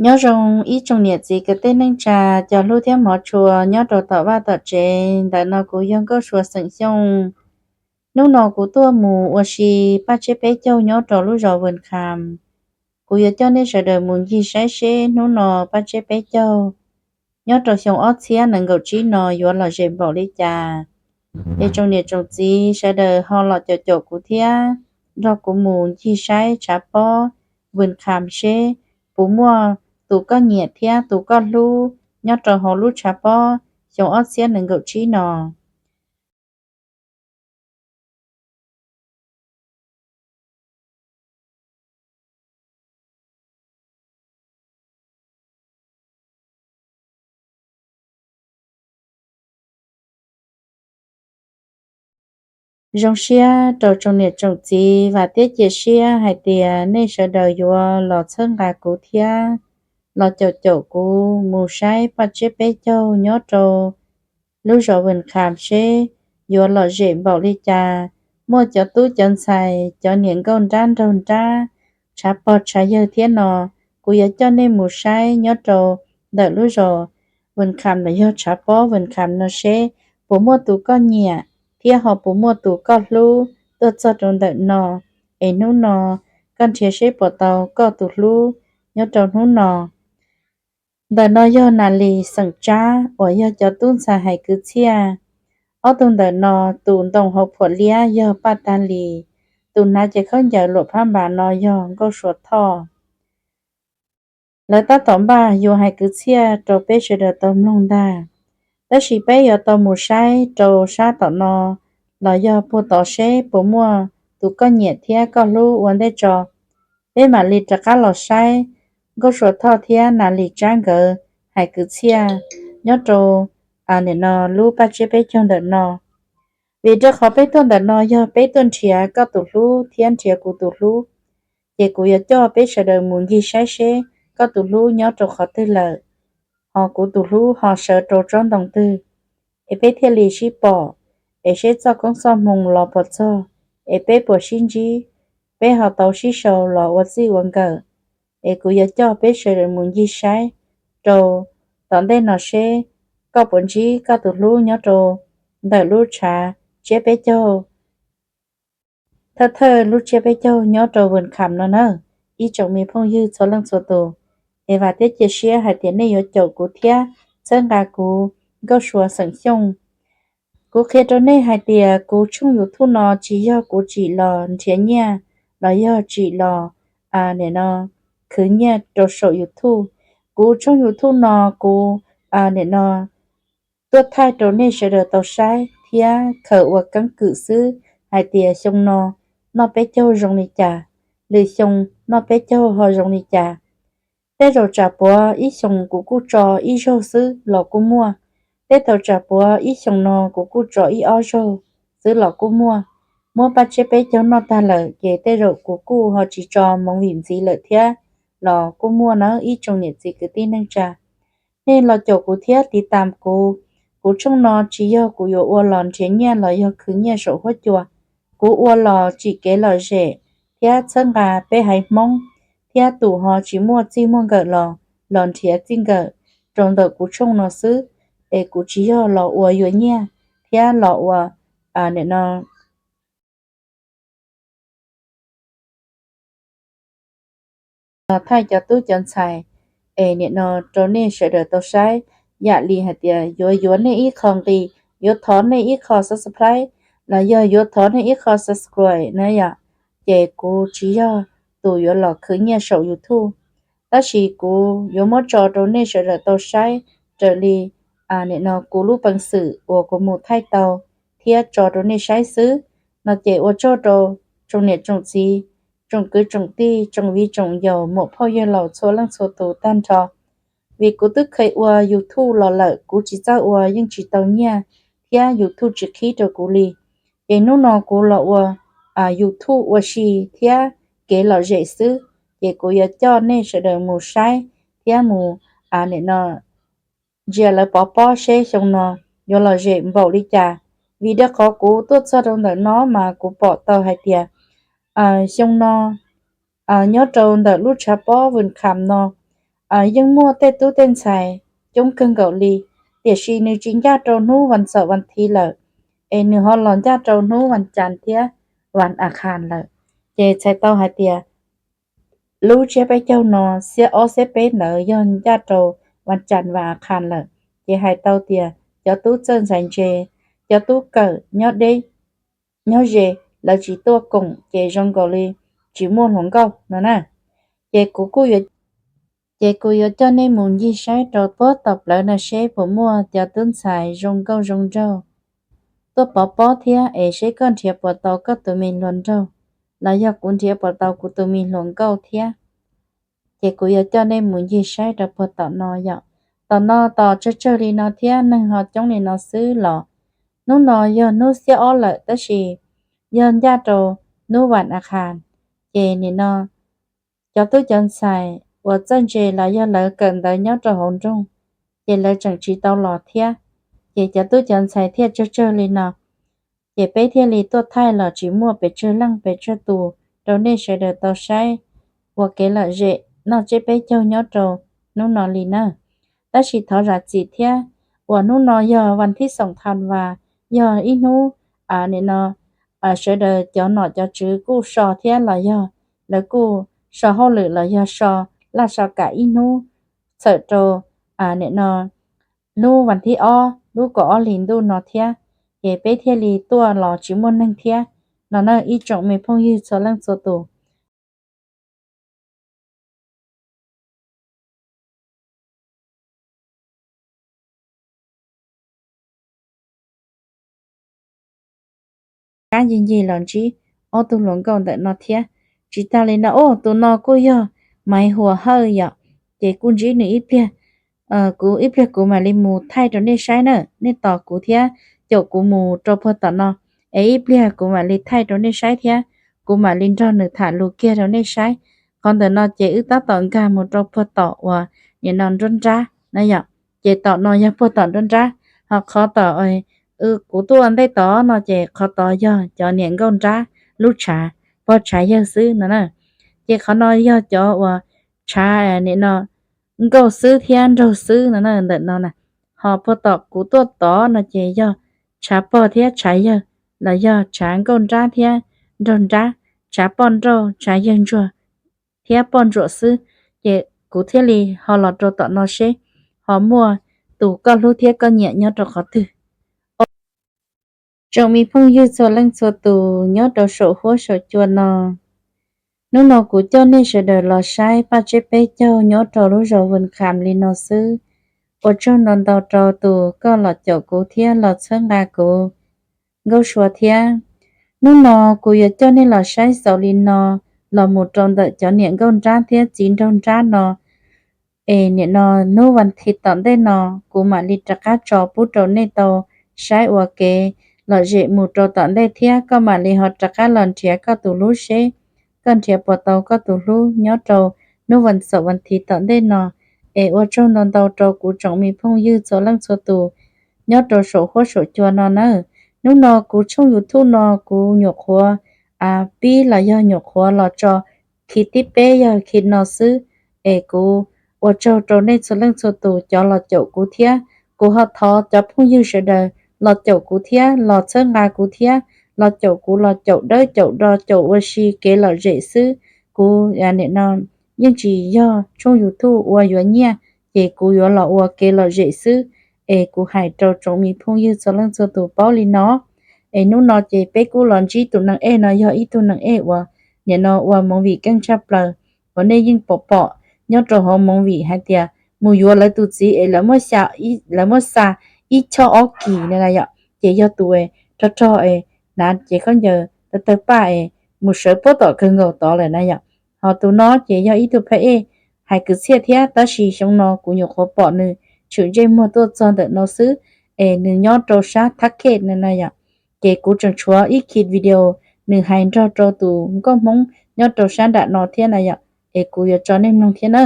Nyob zoo ib tsoom niam txiv kwv tij neej tsa, cov hlub thiab hmov tshua nyob rau tom vaj tom tsev. Ntawm no kuv yog Nkauj Suav xeem Xyooj. Hnub no kuv tuaj mus ua si paj tsiab peb caug nyob rau lub zos Vwm Kham. Kuv yuav coj nej sawv daws mus ncig saib seb hnub no paj tsiab peb caug nyob rau xyoo ob txhiab nees nkaum tsib no yuav lom zem npaum li cas. Es tsoom niam tsoom txiv sawv daws ho los caum caum kuv thiab nrog kuv mus ncig saib tshav pob Vwm Kham seb puas muaj tus koj nyiam thiab tus koj hlub nyob rau hauv lub tshav pob xyoo ob txhiab nees nkaum tsib no. Zoo siab rau tsoom niam tsoom txiv, vam thiab cia siab hais tias nej sawv daws yuav los txhawb nqa kuv thiab los caum caum kuv mus saib paj tsiab peb caug nyob rau lub zos Vwm Kham seb yuav lom zem npaum li cas, muaj cov tub cov ntxhais cov niam nkauj nrab nraug nrab, tshav pog tshav yawg thiab no. Kuv yuav coj nej mus saib nyob rau ntawm lub zos Vwm Kham los yog tshav pob Vwm Kham no seb puas muaj tus koj nyiam thiab ho puas muaj tus koj hlub tuaj txog rau ntawm no. Es hnub no koj nrhiav seb puas tau koj tus hlub nyob rau hnub no. Ntawm no yog Nas Lis xeem Tsab uas yog cov tub ntxhais hais kwv txhiaj. Ob tug ntawm no, tus ntoo hauv phuam liab yog Paj Tag Lis, tus hnav cev khaub ncaws luam phab npas no yog Nkauj Suav Thoj. Lawv tab tom npaj yuav hais kwv txhiaj rau peb sawv daws tau mloog ntag. Tab sis peb yuav tau mus saib rau sab tom no los yog puag tod seb puas muaj tus koj nyiam thiab koj hlub ua ntej tso. Peb mam li rov qab los saib Nkauj Suav Thoj thiab Nas Lis Tsab nkawd hais kwv txhiaj nyob rau nim no lub paj tsiab peb caug ntawm no. Vim rau qhov peb tuaj ntawm no yog peb tuaj nrhiav koj tus hlub thiab nrhiav kuv tus hlub, ces kuv yuav coj peb sawv daws mus ncig saib seb koj tus hlub nyob rau qhov twg lawm, ho kuv tus hlub ho sawv rau tsob ntoo twg, es peb thiaj li sib pom, es seb txoj koob txoj hmoo los puas txog, es peb puas sib ntsib, peb ho tau sib sau los ua txij ua nkawm. Es kuv yuav coj peb sawv daws mus ncig saib rau tom ntej no seb koj puas ntsib koj tus hlub nyob rau ntawm lub tshav tsiab peb caug, thawj thawj lub tsiab peb caug nyob rau Vwm Kham no na. Ib tsoom me phooj ywg txhua leej txhua tus, es vam thiab cia siab hais tias nej yuav caum kuv thiab txhawb nqa kuv Nkauj Suav xeem Xyooj. Kuv qhia rau nej hais tias kuv tshooj YouTube no tsis yog kuv tsim los nrhiav nyiaj los yog tsim los nim no khwv nyiaj rau saum YouTube. Kuv tshooj YouTube no kuv nim no tuaj thaij rau nej sawv daws tau saib thiab khaws ua keeb kwm xwb hais tias xyoo no noj peb caug zoo li cas, lwm xyoo noj peb caug ho zoo li cas. Tej zaum tsam puav ib xyoos kuv kuj tso ib zaug xwb los kuj muaj. Tej zaum tsam puav ib xyoos no kuv kuj tso ib ob zaug xwb los kuj muaj. Muab paj tsiab peb caug noj tag lawm ces tej zaum kuv kuj ho tsis tso movie ntxiv lawm thiab los kuj muaj nawb ib tsoom niam txiv kwv tij neej tsa. Nej los caum kuv thiab tiv tam kuv. Kuv tshooj no tsis yog kuv yuav ua los nrhiav nyiaj los yog khwv nyiaj saum huab cua. Kuv ua los tsim kev lom zem thiab txhawb nqa peb haiv Hmoob, thiab tus ho tsis muaj txij muaj nkawm los, los nrhiav txij nkawm rau ntawm kuv tshooj no xwb. Es kuv tsis yog los ua yuav nyiaj thiab los ua nim no thaij cov tub cov ntxhais. Es nim no rau nej sawv daws tau saib, yam li hais tias yuav yuav nej ib qho nqi, yuav thov nej ib qho subscribe, los yog yuav thov nej ib qho subscribe na yom, ces kuv tsis yog tus yuav los khwv nyiaj saum YouTube. Tab sis kuv yuav muab tso rau nej sawv daws tau saib raws li nim no kuv lub peev xwm uas kuv mus thaij tau thiab tso rau nej saib xwb. No ces ua tsaug rau tsoom niam tsoom txiv, tsoom kwv tsoom tij, tsoom viv tsoom yaus, muam phauj yawg laus txhua leej txhua tus tag nrho. Vim kuv twb kheev ua YouTube los lawm, kuv tsis txawj ua yeej tsis tau nyiaj, thiab YouTube tsis qhib rau kuv li. Ces hnub no kuv los ua YouTube ua si thiab kev lom zem xwb. Ces kuv yuav coj nej sawv daws mus saib thiab mus nim no ntsia lawv pov pob seb xyoo no yuav lom zem npaum li cas. Vim rau qhov kuv tuaj txog rau ntawm no mas kuv pom tau hais tias xyoo no nyob rau ntawm lub tshav pob Vwm Kham no, yeej muaj tej tub tej ntxhais coob kawg nkaus li, tiam sis nws tsis ncaj rau hnub vas xaum vas thiv lawm, es nws ho los ncaj rau hnub vas cas thiab vas a khas lawm. Ces txhais tau hais tias lub tsiab peb caug no xiab ob xiab peb ntawd yog ncaj rau vas cas vas a khas lawm. Ces hais tau tias cov tub txawj ntxhais ntse, cov tub kawm nyob deb nyob ze, lawv tsis tuaj koom ces zoo nkaus li tsis muaj hluas nkauj no na. Ces kuv kuj yuav, ces kuv yuav coj nej mus ncig saib rau puag tom plawv no seb puas muaj cov tub ntxhais zoo nkauj zoo nraug tuaj pov pob thiab, es seb koj nrhiav puas tau koj tus me hluas nraug, los yog kuv nrhiav puas tau kuv tus me hluas nkauj thiab. Ces kuv yuav coj nej mus ncig saib rau puag tom no yom. Tom no tos tsawg tsawg li no thiab neeg ho coob li no xwb los hnub no yog hnub xiab ob lawm tab sis yog ncaj rau hnub vas a khas. Ces nim no cov tub cov ntxhais uas txawj ntse los yog lawv kawm ntawv nyob rau hauv nroog, ces lawv tseem tsis tau los thiab. Ces cov tub cov ntxhais thiaj tsawg tsawg li no, ces peb thiaj li tuaj thaij los tsis muaj pes tsawg leej pes tsawg tus rau nej sawv daws tau saib ua kev lom zem noj tsiab peb caug nyob rau hnub no li na. Tab sis thov zam txim thiab uas hnub no yog vas thib xoom thas vas, yog ib hnub nim no sawv daws cov nom cov tswv kuj so thiab los yog lawv kuj so hauj lwm los yog so laj so kam ib hnub txhawm rau nim no hnub vas thib ob lub kaum ob hlis ntuj no thiab, ces peb thiaj li tuaj los tsis muaj neeg thiab no na ib tsoom me phooj ywg txhua leej txhua tus. Kab ncig ncig los ntsib ob tug hluas nkauj ntawm no thiab. Tsis tas li no, tus no kuj yog Maiv Huas Hawj yom, ces kuj ntsib nws ib pliag. Kuv ib pliag kuv mam li mus thaij rau nej saib na, nej tos kuv thiab caum kuv mus rau puag tom no, es ib pliag kuv mam li thaij rau nej saib thiab. Kuv mam li nrog nws tham lus kiag rau nej saib. Qhov ntawm no ces wb tab tom nkag mus rau puag tom uas nim no nruab nrab na yom. Ces tom no yog puag tom nruab nrab, ho qhov tom kuv tuaj ua ntej tod no ces qhov tod yog cov niam nkauj nrab lub tshav, pog tshav yawg xwb no na. Ces qhov no yog cov uas tshav nim no nkauj xwb thiab nraug xwb no na ntawm no na. Ho puag tom kuv tuaj tod no ces yog tshav pog thiab tshav yawg, los yog tshav nkauj nrab thiab nraug nrab, tshav poj nrauj tshav yawg ntsuag thiab poj ntsuam xwb. Ces kuv thiaj li ho los rau tom no seb ho muaj tus koj hlub thiab koj nyiam nyob rau qhov twg. Tsoom me phooj ywg txhua leej txhua tus nyob rau saum huab saum cua no, hnub no kuv coj nej sawv daws los saib Paj Tseb Peb Caug nyob rau lub zos Vwm Kham li no xwb. Ua tsaug ntau ntau rau tus koj los caum kuv thiab los txhawb nqa kuv. Nkauj Sua thiab, hnub no kuv yuav coj nej los saib xaus li no, los mus rau ntawm cov niam nkauj nrab thiab txiv nraug nrab no. Es nim no hnub vas thiv tom ntej no kuv mam li rov qab tso pub rau nej tau saib ua kev lom zem mus rau tom ntej thiab koj mam li ho rov qab los nrhiav koj tus hlub seb koj nrhiav puas tau koj tus hlub nyob rau hnub vas xaum vas thiv tom ntej no. Es ua tsaug ntau ntau rau kuv tsoom me phooj ywg txhua leej txhua tus nyob rau saum huab saum cua no na. Hnub no kuv tshooj YouTube no kuv nyuam qhuav pib los yog nyuam qhuav los tso khi thib peb yog khi no xwb. Es kuv ua tsaug rau nej txhua leej txhua tus cov los caum kuv thiab kuv ho thov cov phooj ywg sawv daws los caum kuv thiab los txhawb nqa kuv thiab los caum kuv los caum dawb caum do caum ua si kev lom zem xwb. Kuv nim no yeej tsis yog tshooj YouTube ua yuav nyiaj, ces kuv yuav los ua kev lom zem xwb. Es kuv hais rau tsoom me phooj ywg txhua leej txhua tus paub li no. Es hnub no ces peb kuj los ntsib tus neeg ej no yog ib tug neeg ej uas nim no ua movie keej tshaj plaws uas nej yeej pom pom nyob rau hauv movie hais tias mus yuav lawv tus txiv es lawv muab xa ib choj ob kis na yom. Ces yog tus rog rog es hnav cev khaub ncaws tawg tawg paj es mus sawv puag tom kawg nkaus tod lawm na yom. Ho tus no ces yog ib tug phab ej hais kwv txhiaj thiab tab sis xyoo no kuv nyuam qhuav pom nws tshwm ntsej muag tuaj txog ntawm no xwb. Es nws nyob rau sab Thab Khej no na yom. Ces kuv tseem tshuav ib khi video nws hais nrog rau tus nkauj Hmoob nyob rau sab nram no thiab na yom. Es kuv yuav tso nej mloog thiab na.